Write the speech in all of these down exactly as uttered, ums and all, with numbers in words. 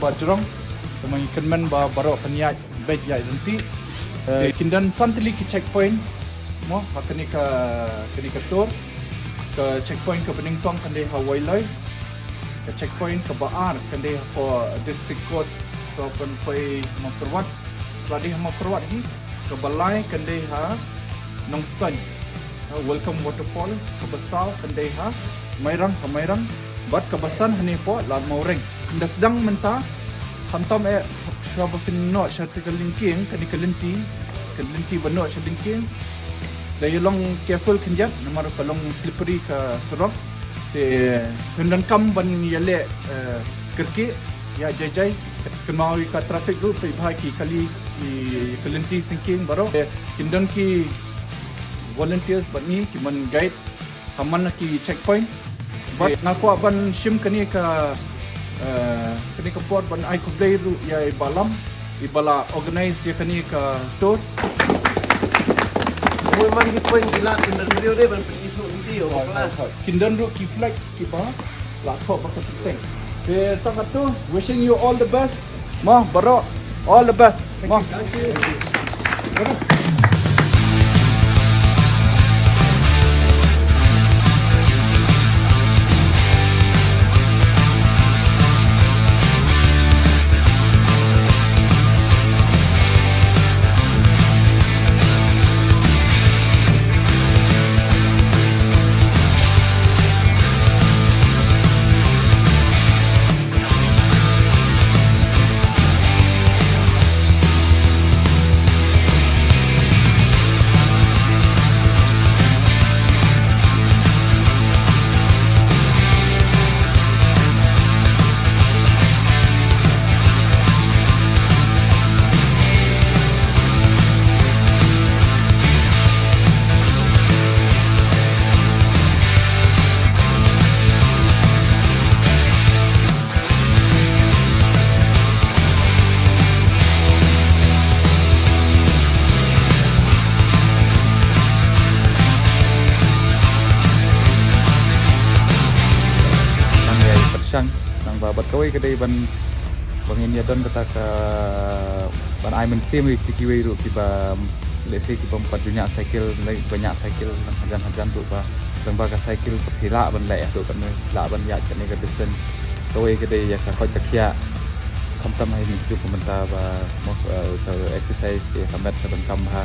Ba jrong, te ma ngi kyrmen ba baroh kan ïaid beit ïaid ryntih. Eh, kin don san tylli ki checkpoint mo ha kane ka, kane ka tour. Ka checkpoint kaba nyngkong kan dei ha Wailoi. Ka checkpoint kaba ar kan dei ha District Court, ka ban poi Mawkyrwat. Lada dei ha Mawkyrwat hi, kaba lai kan dei ha Nongstoiñ, ha Welcome Waterfall. Kaba saw kan dei ha Mairang, ha Mairang. Bad kaba san hangne hapoh Ladmawreng. Ynda sdang mynta, khamtam eh shuwa ba phin noh sha ka lyngkieng, kane ka lynti, ka lynti ba noh sha lyngkieng, da ïa long careful khyndiat namar ka long slippery ka surok. Te phin donkam ban ïaleh, eh, kyrkieh ïa jai jai. Kynmaw ïa ka traffic ruh, peit bha ki kali, ki, ka lynti syngkieng baroh. Te kin don ki volunteers bad ngi, ki ban guide ha man la ki checkpoint. Bad nga kwah ban shim kane ka, eh, kane ka por ban ai khublei ruh ïa i Bah Lam, iba la organize ïa kane ka tour. Hooid, man ki point ki la, kin don video de ban pynithuh lynti ïa u bakla. Kin don ruh ki flags kiba la thoh ba ka teng. Te tang katto, wishing you all the best. Mo baroh, all the best. Mo. Thank you. Nang ïa pyrshang, nang ba bad kawei ka dei ban, ba ngin ïa don kata ka ban ai mynsiem ïa kiwei ruh kiba, let's say, kiba ym pat ju ñiah cycle, lei ba ñiah cycle nang hajan hajan ruh ba, tang ba ka cycle ka phi lah ban leh ruh, kan phi lah ban ïaid kane ka distance. Kawei ka dei ïa ka koit ka khiah. Khamtam ha ine i juk mynta ba mo, eh, ka exercise, ïa ka met ka donkam bha.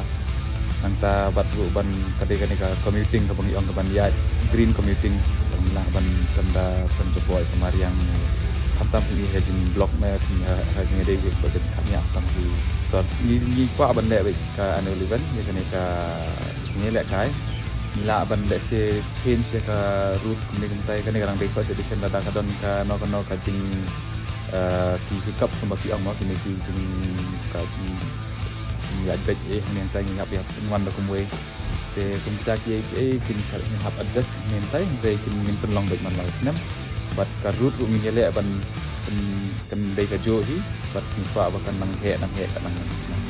Nangta bad ruh ban ka dei kane ka commuting kaba ngi ong ka ban ïaid green commuting, ban lah ban, kan da, kan jubor ka mariang. Khamtam hi ha jingblock ne ha, ha jingdei ba ka jingkham ïa khamtam hi. So ngi, ngi kwah ban leh beit ka annual event ïa kane ka, ngi leh kai. Ngi lah ban leh se change ïa ka route kumne kumtai, kane ka dang dei first edition, lada ka don kano kano ka jing, eh, ki hiccups kumba ki ong mo, kine ki jing, ka jing, jingïaid beit eh hangne hangtai, ngi hap ïa wan da kumwei. Te kumta kiei kiei kin sa, ngin hap adjust hangne hangtai, hynrei kin, ngin pynlong beit man la u snem. Bad ka route ruh ngin ïaleh ban, kan, kan dei kajuh hi. Bad ngi kwah ba kan nang heh, nang heh, kan nang nang snem.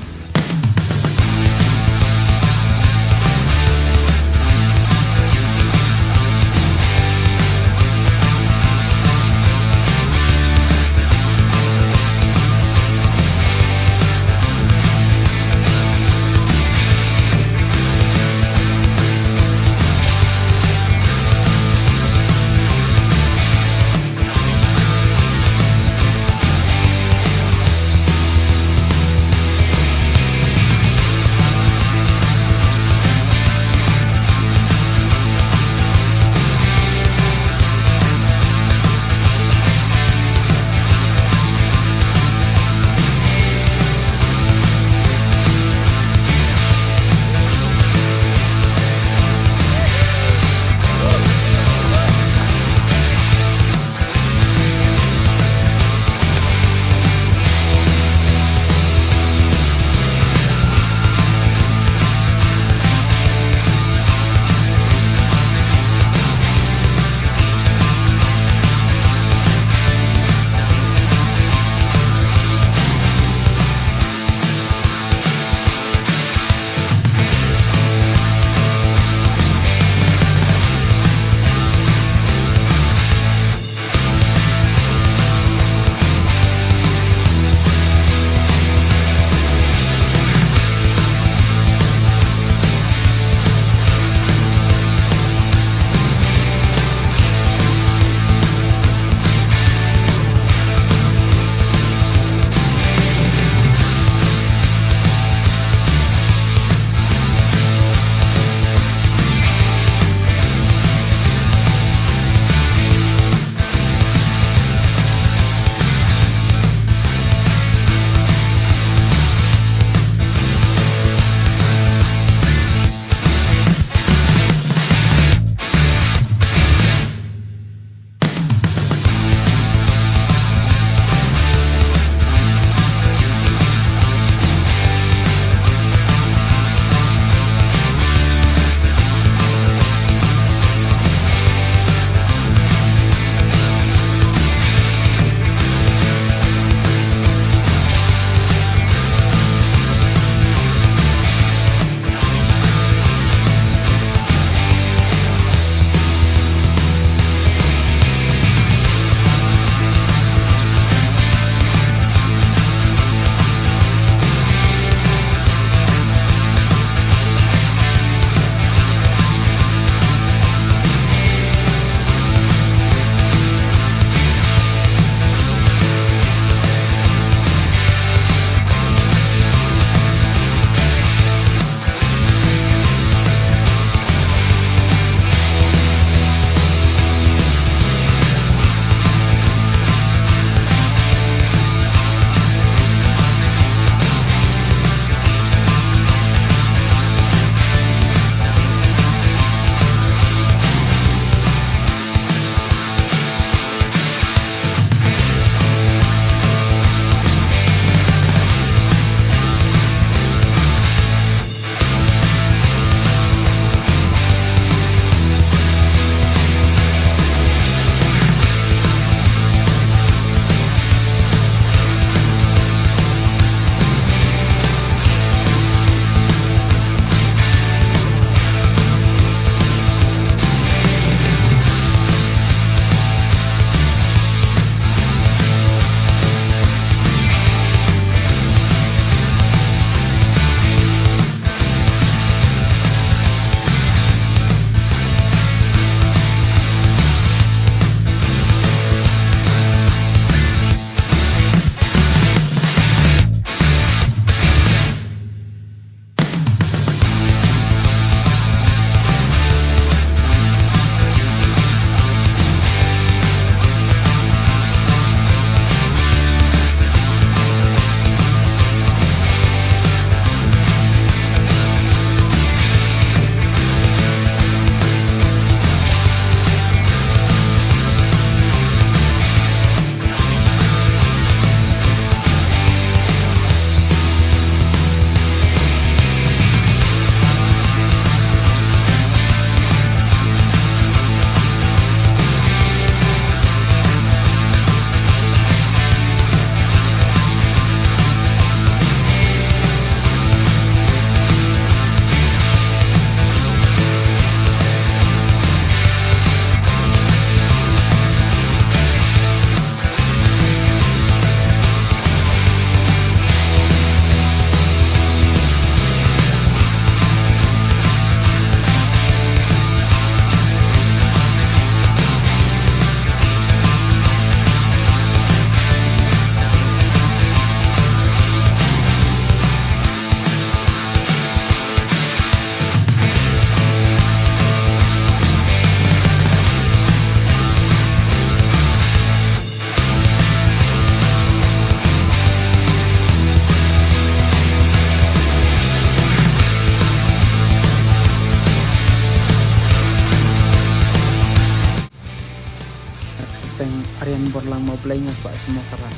Lang mo blei nga kwah simo kara.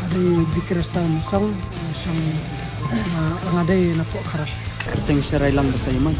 Ari bikres ta song song nga dei na pok kara. Kerteng serai lang basa imang.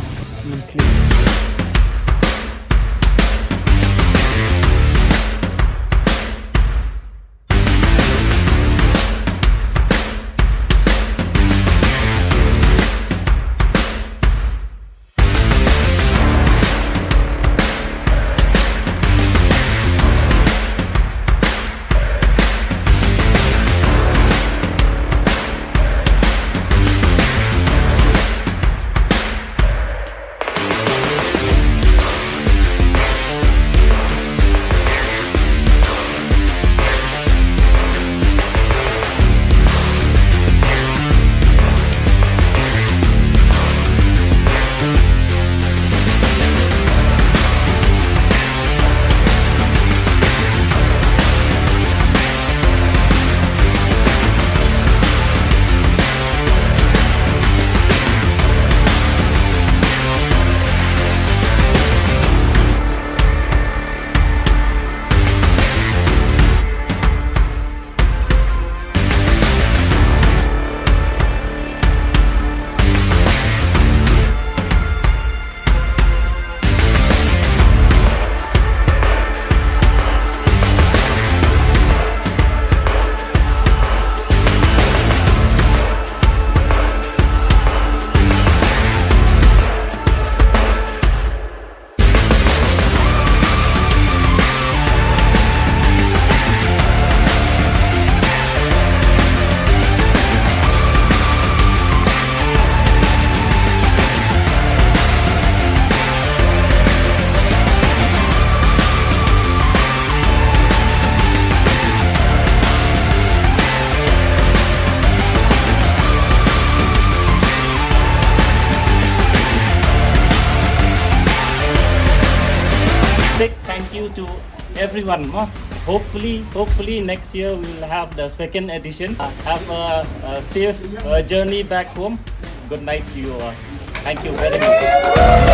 Big thank you to everyone. Mo. Hopefully, hopefully next year we will have the second edition. Uh, have a, a safe uh, journey back home. Good night to you all. Thank you very much.